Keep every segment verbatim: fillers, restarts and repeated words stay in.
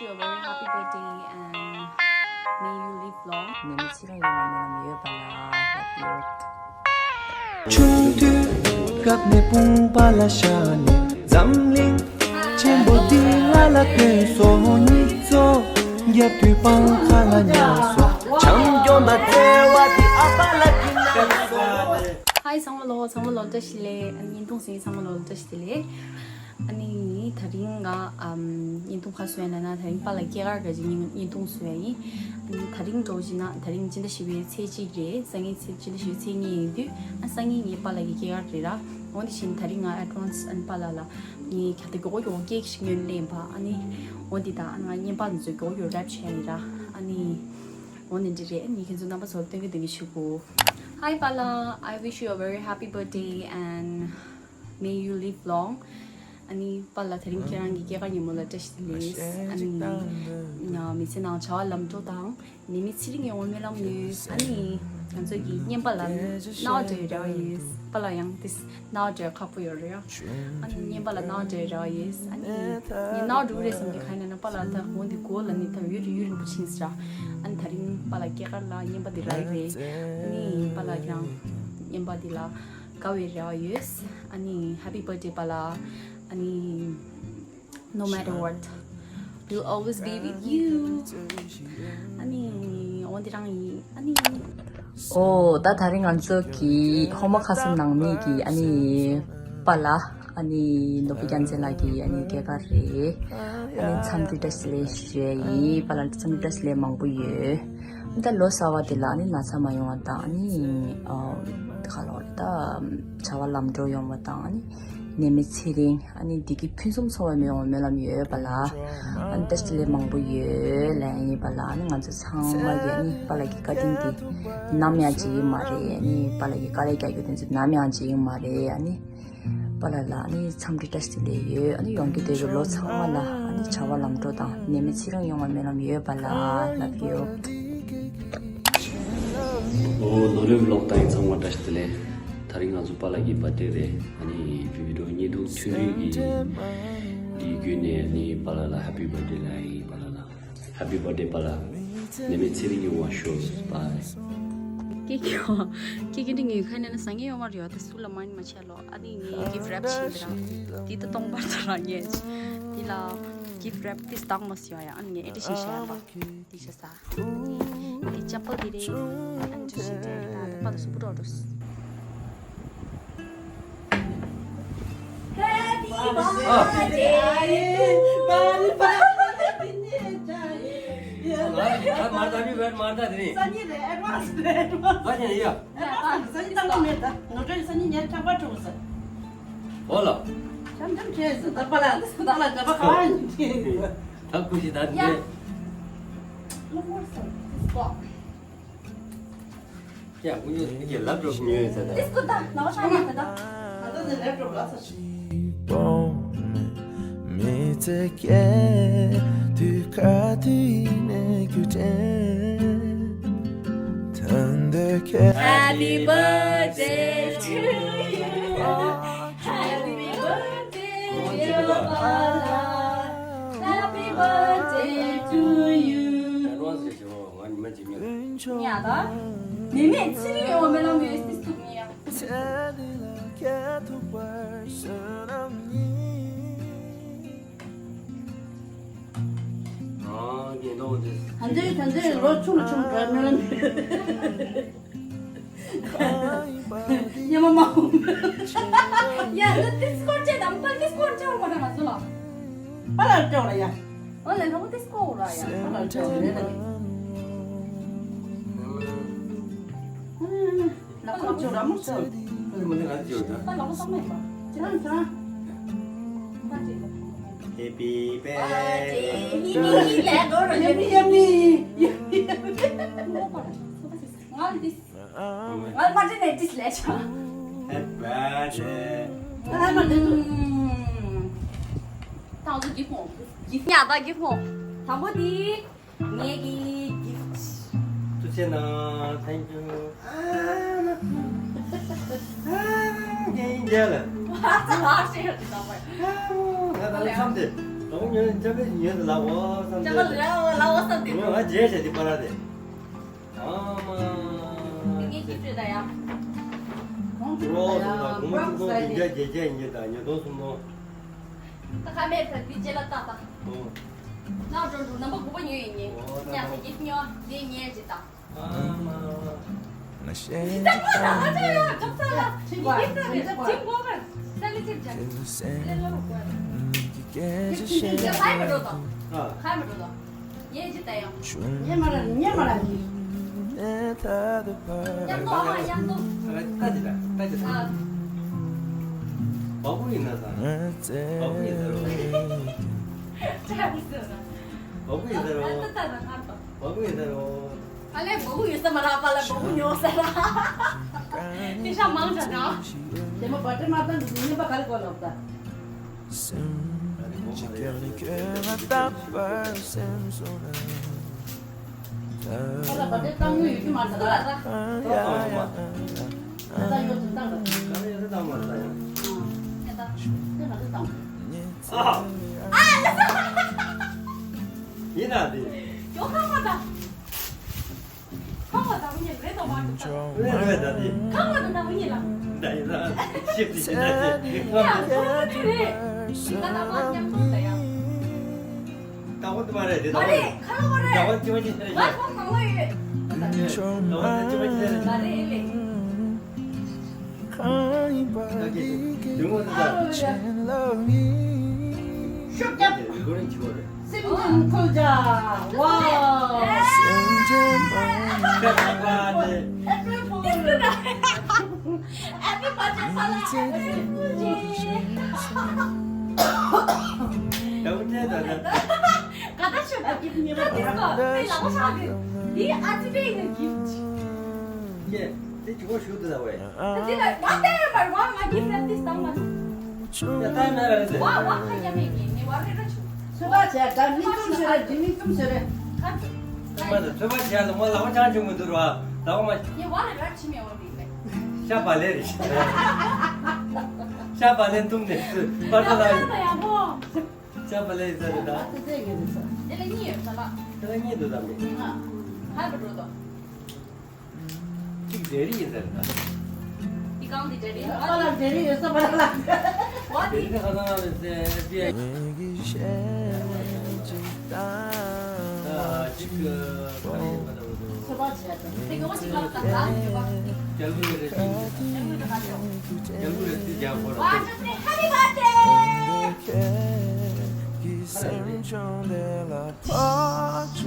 you a very happy birthday and may you live long. ནད་མེད་ཚེ་རིང་ཡོང་བ་སྨོན་ལམ་ཡོད་པ་ལ། Love you. ཆུང་དུས་སྐབས་ནས་དཔུང་པ་ལ་བཞག་ནས་འཛམ་གླིང་ཆེན་པོ་འདི་ལ་ལ་སྟོན་སོང་། གཉིས་ཚོ་རྒྱབ་དུས་སྤང་ཁ་ལ་ཉལ་སོང་། བྱམས་སྐྱོང་དང་བརྩེ་བ་འདི་ཨ་ཕ་ལ་གྱིས་གནང་སོང་། ཧའི་ཚང་མ་ལོ། ཚང་མ་ལོ་བཀྲ་ཤིས་བདེ་ལེགས། ཨ་ནི་བརྙན་ཐུང་གཟིགས་ཚང་མ་ལོ་བཀྲ་ཤིས་བདེ་ལེགས། ཨ་ནི་ད་རིང་ང་ཨམ་བརྙན་ཐུང་ཁ་བཟོས་ན་ན་ད་རིང་པཱ་ལགས་སྐྱེས་སྐར་ག་ཅིག་བརྙན་བརྙན་ཐུང་བཟོས་ཡིན། ཨ་ནི་ད་རིང་འདྲ་བོ་ཅིག་ན་ད་རིང་སྤྱི་ཟླ་བཞི་པའི་ཚེས་གཅིག་རེད། སང་ཉིན་ཚེས་སྤྱི་ཟླ་བཞི་པའི་ཚེས་གཉིས་ཡིན་དུས་ཨ་སང་ཉིན་ངའི་པཱ་ལགས་ཀྱི་སྐྱེས་སྐར་རེད་ར། འོ་དེ་བཞིན་ད་རིང་ང་ཨེ་ཌི་ཝན་སི་ཨ་ནི་པཱ་ལགས་ལ་ངས་ཁ་ཏ་མགྱོགས་མགྱོགས་ཀེག་ཞིག་ཉོས་ལེན་པ། ཨ་ནི་འོ་འདི་དང་ཨ་ནི་ང་བརྙན་པར་འདི་ཚོ་མགྱོགས་མགྱོགས་རེབ་བྱས་ཡིན་ར། ཨ་ནི་འོ་ནི་འདི་རེད། ཨ་ནི་ཁྱེད་ཚོ་རྣམ་པ་ཚོར་སྟོན་གི་སྟོན་གི་ཞུ་གོ། Hi པཱ་ལགས། I wish you a very happy birthday and may you live long. ཨ་ནི་པཱ་ལགས་ད་རིང་ཁྱེད་རང་གི་སྐྱེས་སྐར་ཉིན་མོ་ལ་བཀྲ་ཤིས་བདེ་ལེགས། ཨ་ནི་ང་མི་ཚེ་ནང་བྱ་བ་ལམ་འགྲོ་དང་ནད་མེད་ཚེ་རིང་ཡོང་བའི་སྨོན་ལམ་ཡོད། ཨ་ནི་ང་ཚོ་གི་བརྙན་པར་ལ་སྣང་བ་འགྲོ་ཡི་རེ་བ་ཡོད། པཱ་ལགས་ཡང་ཏིས་སྣང་བ་འགྲོ་ཡི་ཁག་པོ་ཡོད་རེད་ཡ། ཨ་ནི་བརྙན་པར་ལ་སྣང་བ་འགྲོ་ཡི་རེ་བ་ཡོད། ཨ་ནི་ངས་སྣང་བ་འགྲོ་གི་རེད་བསམ་གི་ག་ཡིན་ན་པཱ་ལགས་ད་འོ་འདི་གོ་ལ་ནི་ད་ཡུན་རིང་ཡུན་རིང་པོ་ཕྱིན་ཟེར། ཨ་ནི་ད་རིང་པཱ་ལགས་སྐྱེས་སྐར་ལ་བརྙན་པར་འདི་རག་གི་རེད། ཨ་ནི་པཱ་ལགས་ཀྱང་བརྙན་པར་འདི་ལ་དགའ་བའི་རེ་བ་ཡོད། ཨ་ནི་Happy birthday པཱ་ལགས། ཨ་ནི No matter what, we'll always be with you. ཨ་ནི་འོ་འདི་རང་ཡིན། ཨ་ནི། ཨོ་ད་ད་རིང་ང་ཚོ་གི་ཧོ་མ་ཁ་སང་ནང་མི་གི་ཨ་ནི་པཱ་ལགས་ཨ་ནི་ནོར་བུ་རྒྱལ་མཚན་ལགས་ཀྱི་ཨ་ནི་སྐྱེས་སྐར་རེད། ཨ་ནི་འཚམས་འདྲི་བཀྲ་ཤིས་བདེ་ལེགས་ཞུ་ཡ་ཡིན། པཱ་ལགས་འཚམས་འདྲི་བཀྲ་ཤིས་བདེ་ལེགས་མང་པོ་ཡོད། ད་ལོ་གསར་བ་འདི་ལ་ཨ་ནི་ན་ཚ་མ་ཡོང་བ་དང་ཨ་ནི་ཨ་ཁ་ལོ་ད་བྱ་བ་ལམ་འགྲོ་ཡོང་བ་དང་ཨ་ནི་ནད་མེད་ཚེ་རིང་། ཨ་ནི་བདེ་སྐྱིད་ཕུན་སུམ་ཚོགས་པ་ཡོང་བའི་སྨོན་ལམ་ཡོད་པ་ལ། ཨ་ནི་བཀྲ་ཤིས་བདེ་ལེགས་མང་པོ་ཡོད་ལན་ཡིན་པ་ལ། ཨ་ནི་ང་ཚོ་ཚང་མ་གི་ཨ་ནི་པཱ་ལགས་ཀྱི་བཀའ་དྲིན་འདི་ནམ་ཡང་བརྗེད་ཀྱི་མ་རེད། ཨ་ནི་པཱ་ལགས་ཀྱི་དཀའ་ལས་རྒྱག་རྒྱུ་དེ་ཚོ་ནམ་ཡང་བརྗེད་ཀྱི་མ་རེད། ཨ་ནི་པཱ་ལགས་ལ་ཨ་ནི་འཚམས་འདྲི་བཀྲ་ཤིས་བདེ་ལེགས་ཡོད། ཨ་ནི་ཡོང་རྒྱུ་བསྡད་པའི་ལོ་ཚང་མ་ལ་ཨ་ནི་བྱ་བ་ལམ་འགྲོ་དང་ནད་མེད་ཚེ་རིང་ཡོང་བའི་སྨོན་ལམ་ཡོད་པ་ལ། Love you. ཨོ་ནོར་ལུག་ཝི་ལོག་ལྟ་མཁན་ཚང་མ་བཀྲ་ཤིས་བདེ་ལེགས། ད་རིང་ང་ཚོ་པཱ་ལགས་ཀྱི་བར་ཐི་ཌེ་རེད། ཨ་ནི་བི་ཌི་ཡོ་བརྙན་ཐུང་ཐུང་རིང་གི་འདི་བརྒྱུད་ནས་ཨ་ནི་པཱ་ལགས་ལ་ཧེ་པི་བར་ཐི་ཌེ་ལབ་ཡིན། པཱ་ལགས་ལ་ཧེ་པི་བར་ཐི་ཌེ་པཱ་ལགས། ནད་མེད་ཚེ་རིང་ཡོང་བ་ཤོག Bye. ཀེ་ཀེ་ཀེ་ཀེ་འདི་ངའི་ཁ་ནས་ན་སང་ཉིན་ཡོང་བ་རེད་བ། ད་སུ་ལ་མ་ཡིན་མ་ཆད་ལོ། ཨ་ནི་ངས་གིཕ་རེབ་བྱིན་པ་ར། འདི་ད་སྟོང་པར་ད་ར་ངས་འདི་ལ་གིཕ་རེབ་ཏིས་བཏང་མ་སི་ཡ། ཨ་ནི་ངས་ཨེ་འདྲ་ཞིག་བྱས་ལ། འདི་བྱས་ས། འདི་ཅ་པལ་འདི་རེད། ཨ་ནི་འདྲ་ཞིག་འདྲ་རེད། ད་ད་པ་ད་སུ་པུ་འགྲོ་འགྲོ། Happy birthday. མར་ད་མི་བར་མར་ད་དེ་ནི། སང་ཉིན་རེད། ཨེ་ཌི་ཝན་སི་རེད། ཨེ་ཌི་ཝན་སི། སང་ཉིན་ཡ། ཨེ་ཌི་ཝན་སི། སང་ཉིན་བཏང་གི་མེད་ད། ནོར་འཁྲུལ་སང་ཉིན་ཉལ་ཆག་པ་འགྲོ་ས། འོ་ལ། འཆམ་འཆམ་བྱས་སོང་ད་པ་ལ། ད་ལ་འདྲ་པ་ག་བ་ཡིན་གྱི། ད་ཀུ་ཤི་ད་ཡ། འདི། ལོ་མོར་སོང་སྐོ། ཡ་ཀུ་ཤི་འདི་གི་ལབ་འགྲོ་ཉོས་ཡོད་ས་ད། ཏིས་ཀོ་ད་ནང་ཆ་མ་ད་ད། ད་ད་ནི་ལབ་འགྲོ་ལ་ས། མི་ཚེ་སྐྱེལ་དུས་ག་དུས་ནས་རྒྱུ་དྲན། ད་འདོད་ཁྱེད། Happy birthday to you. Happy birthday, dear Bala. Happy birthday to you. ཉལ་ད། ནད་མེད་ཚེ་རིང་ཡོང་བའི་སྨོན་ལམ་ཡོད། ཏིས་ཐུག་མི་ཡ། ཨ་ཉལ་ད་འོ་དེ། ད་འདོད་ད་འདོད་ལོ་ཆུང་ལ་ཆུང་འགྲོ་སྨོན་ལམ་ཡོད། ཉི་མ་མ་འོང་། ཡ་ད་ཏིས་ཀོ་ཅེ་དམ་པ་ཏིས་ཀོ་ཅེ་འོང་མ་ད་ང་ཚོ་ལ། པ་ལ་ཅོ་ལ་ཡ། ཨོ་ལེ་ལྷ་མོ་ཏིས་ཀོ་ར་ཡ། པ་ལ་ཅོ་ལ་ཡ། ལ་ཁོ་ཅོ་ར་མོ་ཅོ། ཨ་ནི་མ་ནི་ང་ཅོ་ད། པ་ལ་ཁོ་སང་མེད་པ། ཅང་ཅང་། Happy birthday. Yummy, yummy. ང་ལ་ཏིས། ང་ལ་མ་དྲན་ནས་ཏིས་ལས་ཆ། Happy birthday. ང་ལ་མ་དྲན་ཏུ། ད་ང་ཚོ་གིཕ་མོ། གིཕ་ཉལ་ད་གིཕ་མོ། དང་པོ་དེ་ངེད་ཀྱི་གིཕ། ཐུགས་རྗེ་གནང་། Thank you. ཨ་ན། ཨ་ངས་ཡིན་རྒྱལ་ལ། ང་ད་ལ་མཚམས་དེ། ལོང་ཉོན་ཅམ་པའི་ཉོན་དུ་ལ་བ་བསམ་ཅམ་པ་ལ་བ་ལ་བ་བསམ་དེ། ཉོན་ང་རྗེས་བྱ་དེ་པ་ར་དེ། ཨ་མ། ངས་ཀྱི་བཅོས་ད་ཡ། ཁོང་ཚོ་ལ་ཡ་ལ་གོང་མ་ཚོ་གོང་བདུན་བརྒྱ་བརྒྱད་བརྒྱ་ཡིན་གྱི་དང་ཉིས་སྟོང་གསུམ་སྟོང་། ད་ཁ་མེད་ད་འདི་རྗེས་ལ་ཏག་ཏག་ཨོ། ནག་འགྲོ་འགྲོ་རྣམ་པ་དགུ་པ་ཉོས་ཡིན་ངས། ཨོ་ད་ཉག་ད་ད་ཡིག་ཉོ་འདི་ཉན་ཅི་དང་། ཨ་མ། ང་ཤེས་ཀྱི་ད་ང་ད་ཡ་ཅོག་ས་ལ་ཡིག་ཡིག་ས་རེད་ཅིང་གོ་གར་ས་ལི་ཅིག་ཅང་ལེ་ལ་རུ་གོ་ཡ། ཁྱེད་ཁྱེད་ཁྱེད་ཁྱེད་ཁ་ཡི་མི་འགྲོ་དང་། ཨ། ཁ་ཡི་མི་འགྲོ་དང་། ཉན་ཅི་ད་ཡང་། ཉན་མ་ར་ཉན་མ་ར་ཉན། མཉམ་དུ་ཨ་མ་མཉམ་དུ། ཨ་ད་ཅི་ད་ད་ཅི་ད། ཨ། བ་སྤུ་ཡིན་ན་ད། བ་སྤུ་ཡིན་ད་རོ། ཅག་གི་ཟེར་ན། བ་སྤུ་ཡིན་ད་རོ། ཨ་ད་ད་ད་ང་ད། བ་སྤུ་ཡིན་ད་རོ། ཨ་ལས་བ་སྤུ་ཡོད་ས་མ་ར་པ་ལ་བ་སྤུ་ཉོ་ས་ར། དེ་ཤ་མང་དྲགས་ན། དེ་མ་བ་ཏྲི་མ་ཏང་གི་ཉན་པ་ག་རེ་གོ་ལོག་ད། སེམས་ཅི་སྐྱོ་ནི་ཁྱོད་ང་རྟག་པར་སེམས་སོ་ན། ཁོ་ལ་བ་ཏྲི་བཏང་དངུལ་ཡོད་ཀྱི་མ་རེད་ད། ད་ད་ཡོད་དུ་བཏང་ར། ད་ཡོད་དུ་བཏང་མ་རེད་ད་ཡང་། ཨ་ད་ད་ད་བཏང་། ཨ་ཡ་ད། ཡིན་ན་དེ། ཡོད་ཁ་མ་ད། ཁམས་པ་དང་མི་རེད་དོ་མ་འདུག་ད། རེད་རེད་ད་དེ། ཁམས་པ་དང་མི་ལ། ད་ཡིན་ད། ཤིབ་ཏི་ཤིབ་ད་དེ། ཡ་ཁམས་པ་དེ་རེད། ང་དང་མ་མཉམ་དུ་ད་ཡ། ད་བོ་དེ་མ་རེད་དེ་ད་བོ་རེད། མ་རེད་ཁ་ལོ་བ་རེད། ད་བོ་ཅི་མ་ཅི་རེད། ང་ཁོང་མང་བོ་ཡོད། ད་བོ་ཅི་མ་ཅི་རེད། མ་རེད་ལེ། ད་གི་དེ་ངོ་ནི་ད། ཤུགས་རྒྱབ། དེ་ཁོ་རང་ཅི་བོ་རེད། སེམས་ཅན་ཁོལ་ཇ། ཝའོ། སེམས་ཅན་མ། ཁ་ཁ་པ་དེ། Happy birthday. Happy birthday ཕ་ལ། Happy birthday. ད་བུ་དེ་ད་ད། ག་ད་ཤོད་ད་གིབ་ཉེ་བ་ད་དེ་སྐོར་དེ་ལ་བ་ཤ་གི། དེ་ཨ་ཙི་དེ་ཡིན་གིབ། ཀྱེ། དེ་ཅི་གོ་ཞུ་དུ་ད་བས། ད་དེ་ལ་ང་ལྟ་ཡོད་པར་ང་ང་གིབ་ལ་དེ་སྟངས་མ་ཐུབ། ཡ་ད་མེད་ར་རེད་དེ། ཝ་ཝ་ཁ་ཉ་མེད་གི་ནི་ཝ་རེ་ར་ཆུ། ཚོད་པ་བྱས་ད་མི་ཙུམ་ཟེར་རེད། འདི་མི་ཙུམ་ཟེར་རེད། ཁ་ཚུ། མ་ད་ཚོད་པ་བྱས་ད་མོ་ལ་བ་ཆང་ཆུང་མི་འདུག་ར། ད་བ་མ། ཡ་ཝ་རེ་ར་ཆི་མེ་ཝ་མི་ལེ། ཤ་བ་ལེ་རེད། ཤ་བ་ལེ་འདུག་ནས་སུ་པར་ད་ལ། ཡ་ཡ་ཡ་མོ། ཤ་བ་ལེ་ཟེར་རེད་ད། ཨ་ཙི་ཙི་གི་རེད་ས། དེ་ལ་གཉིས་ཡོད་ས་ལ། དེ་ལ་གཉིས་འདུག་ད་མི། ང་། ཧ་གི་འགྲོ་དོ། གཅིག་འབྲས་རིགས་ཡིན་ཟེར་ན། འདི་གང་འདི་འབྲས་རིགས་ཨ་ལ་འབྲས་རིགས་ཡོད་ས་མ་རེད་ལ། ཝ་འདི། འབྲས་རིགས་ནི་ཧ་ལམ་ཨ་མེད་ཟེར་པི་ཨ། ད་གཅིག་གི་ག་རེ་ཡིན་པ་ད་འུ་ཚོ། ཚོད་དཔག་བྱས་ད། དེ་གི་འོ་གཅིག་ལ་ད་ད་ཡོད་པ། རྒྱ་ལུ་རེད་དེ། རྒྱ་ལུ་རེད་ད་ག་ཚོད། རྒྱ་ལུ་རེད་དེ་རྒྱ་ཧོ་ར། ཝ་ཅོ་ཏེ་Happy Birthday།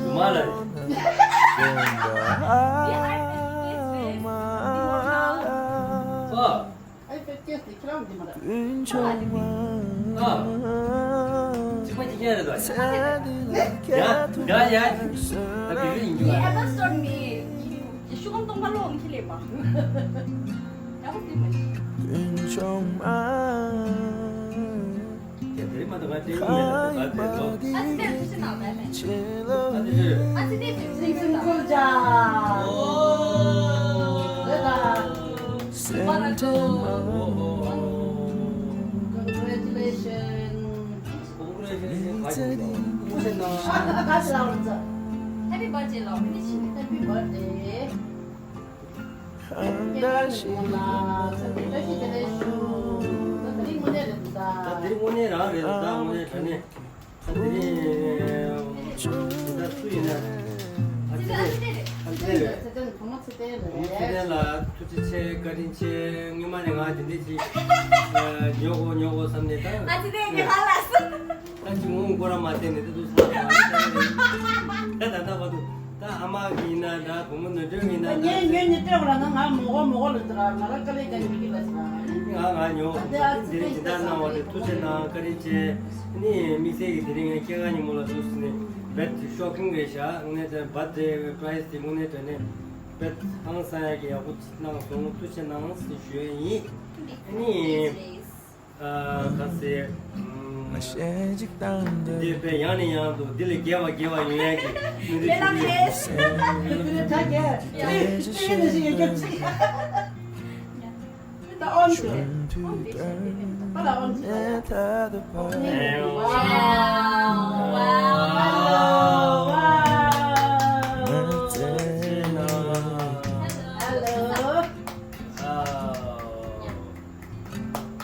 མ་ལ། ཨ། ཨ། གཅིག་པ་གཅིག་རྐྱང་རེད་དོ། ཡ་ཡ་ཡ། ད་དེ་རིང་ཡིན་རྒྱུ་ཨ། ངའི་ཨ་ཕ་སོར་མི་ཤུ་གམ་སྟོང་པ་ལོག་མི་ཁྱི་ལས་པ། ཡག་པོ་དེ་མ་ཤེས། དེ་རིང་མ་གཏོགས་ང་དེ་ཡིན་མེད་ད་ད་དེ་ལོ། ཨ་ཙི་དེ་ཐུགས་རྗེ་གནང་བས་མེད། ཨ་ཙི་དེ། ཨ་ཙི་དེ་ཐུགས་རྗེ་གནང་། ཨོ། རེད་ད། བ་ར་ཏོ། ཨོ་ཧོ། Congratulations. Congratulations. Happy birthday ལོ། Happy birthday. ད་དེ་རིང་དངོས་གནས་རང་རེད་ད། དངོས་གནས་དྲང་གནས། ད་དེ་རིང་ད་སུ་ཡིན་ན། ཨ་ཙི་ལེ། ཨ་ཙི་ལེ། བུ་མོ་ཚེ་བརྟན་ལ་ཐུགས་རྗེ་ཆེ། བཀའ་དྲིན་ཆེ། སྔོན་མ་ནས་ང་དེ་འདྲས་ཅིག་ཉོ་དགོས་ཉོ་དགོས་བསམ་ནས་ད། ཨ་ཙི་ལེ་ཉི་ཧ་ལ་སུ། ད་ཅི་ངོ་མགོ་ར་མ་བསྟན་ནས་ད་དུང་སུ་ལ་མ་བསྟན་ནས། ད་ད་ལྟ་བར་དུ་ད་ཨ་མ་གི་ཡིན་ན་འདྲ། བུ་མོ་ནོར་སྒྲོན་གི་ཡིན་ན་འདྲ། ངས་ངས་ཉིད་སྤྲད་པ་ལ་ན་ང་མོ་གོ་མོ་གོ་ལ་ཟེར་ང་རང་དཀའ་ལས་ཀྱང་མི་གི་ལ་ཟེར། ང་ང་ཉོ་ཨ་ཙི་དེ་རིང་སྦྱིན་བདག་གནང་བ་དེ་ཐུགས་རྗེ་གནང་། བཀའ་དྲིན་ཆེ། ནི་དམིགས་བསལ་གྱི་དེ་རིང་ངས་སྐྱེས་སྐར་ཉིན་མོ་ལ་ཐུགས་སུ་ནས་བེད་ཤོག་ཀིང་རེད་ཤག་དངོས་གནས་དྲན་པ་དེ་བེད་པ་རའི་སི་དེ་དངོས་གནས་དྲན་ནས་བེད་ཧང་སང་ཡག་གི་ཡག་པོ་གནང་སོང་། ཐུགས་རྗེ་གནང་ཟེར་ཞུ་ཡས་ཡིན། ནི་ཨ་ཁ་སེ་ང་ཤེས་ཅིག་དང་འདི་དཔེ་ཡང་ནས་ཡང་དུ་འདི་ལས་རྒྱས་པ་རྒྱས་པ་ཡོང་ཡག་གི་མི་འདུག་ལས་ལ་ཞུ་ཡས་ཡིན། ལས་ལ་ད་རྒྱས་ལས་ལ་ཞུ་ཡས་རྒྱབ་ཅིག་ད་ཨོན་ཏེ། Wow, wow. Hello.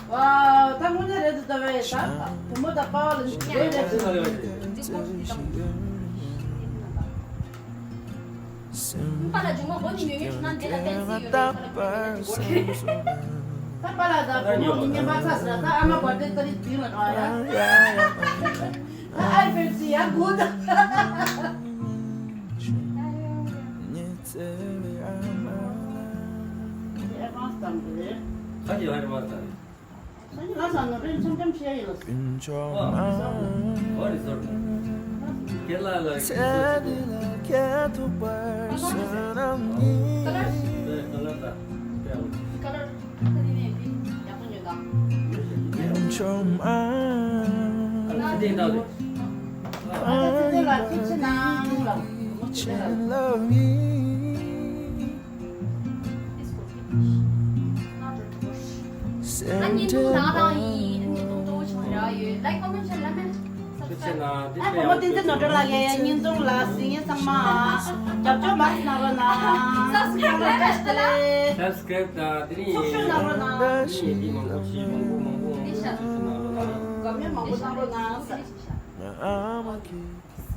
Wow, ད་དངོས་གནས་རེད་འདུག་ད་བས་ད་བུ་མོ་དང་པ་ཕ་ལ་འཇོན་རེད་འདུག་པ་ལ་འཇུག་མ་གོ་ནི་ཉོ་ཉོ་བྱུང་ན་འདི་ལ་བསྟན་སྲིད་ཡོད་རེད། ད་པ་ལ་ད་བུ་མོ་མི་ཉན་པ་ཚ་ཟེར་ད་ཨ་མ་བར་དེ་ཏ་རིག་དིང་ལ་ག་ཡ། ད་ཨའི་ཕེབས་སི་ཡ་དགོས་ད། ཁ་ཅིག་ཧ་རི་མ་ས་རེད། ཁ་ཅིག་ལ་ས་ནོ་རེན་ཆམ་ཆམ་ཤེས་ཡིན་ལ། ཨ། ཨོ་རི་སོར། ཁེ་ལ་ལ་ཁེ་ལ་ཁེ་ཐུག་པར་བསོད་ནམས་ཉིད། ཁ་ལར་ད། ཁ་ལར། ཁ་ལར། ཁ་ལར། ཨ་ནི་ཐུག་ན་རང་ཡིན། ཨ་ནི་ཐུག་ཏོ་ཆང་ར་ཡོད། ལའིག་ཀོ་མེན་ཤེར་ལ་མེན། ཨ་བུ་མོ་བསྟན་འཛིན་ནོར་བཀྲ་ལགས་ཀྱི་བརྙན་ཐུང་ལ་གཟིགས་མཁན་ཚང་མ་རྒྱབ་སྐྱོར་མང་ཙམ་གནང་རོགས་གནང་། སབ་སི་ཀ་རབ་བཀྲ་ཤིས་བདེ་ལེགས། སབ་སི་ཀ་རབ་དང་དེ་རིང་ཚོགས་ཞུགས་གནང་རོགས་གནང་། དེ་རིང་མི་མང་པོ་ཞིག་མང་པོ་མང་པོ་ཚོགས་ཞུགས་གནང་རོགས་གནང་། དགའ་མོས་མང་པོ་གནང་རོགས་གནང་།